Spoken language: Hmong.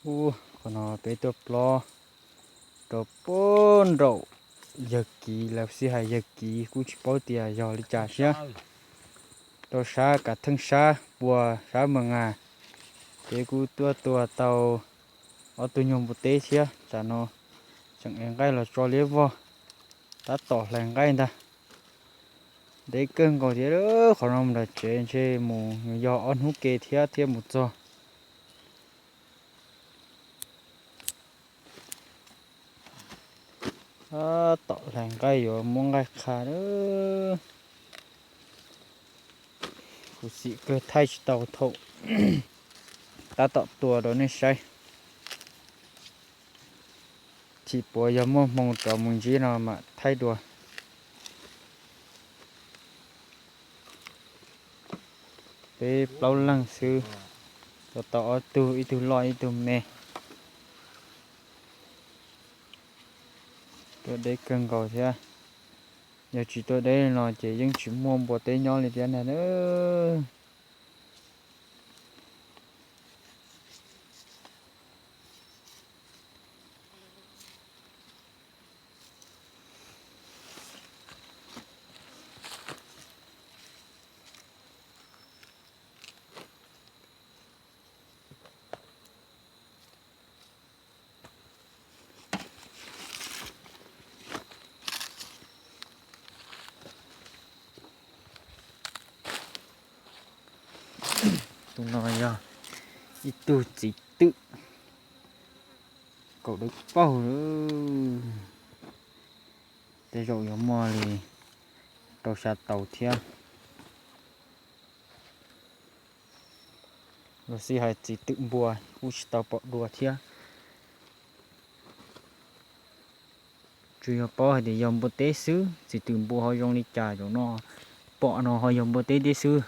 Ub, qhov no peb tuaj plob rau puag nraum yawg Kiv, lawv xij hais yawg Kiv kuj tsis paub tias yog li cas thiab. Rau sab Kav Theej Sab, puag sab Mees As, ces kuj tuaj tua tau ob tug nyuag npua teb thiab. Tsam no tseem ev nqaij los tso liab vog, tab tom hlais nqaij ntag. Deb kawg nkaus thiab, qhov no mus nram tsev ntshe mus yog ob hnub ke thiab thiaj mus txog. Tab tom hlais nqaij yuav muab nqaij qha lawm. Khuv xim kawg, thaij tsis tau thaum tab tom tua rau nej saib. Tsis puas yog muaj hmoo rov mus ntsib no mam thaij dua. Peb plaub leeg xwb, tua tau ob tug, ib tug loj ib tug me. Tuaj deb kawg nkaus thiab. Yog tsis tuaj deb no ces yeej tsis muaj npua teb nyob li thiab ntag na. Tus no yog ib tug txiv twm kaum dawb paug. Tej zaum yuav muaj li rau xya tau thiab. Los xij hais txiv twm npua kuj tsis tau pom dua thiab. Tsuas yog paub hais tias yog npua teb xwb, txiv twm npua ho zoo li cas zaum no. Pom no ho yog npua teb tib xwb,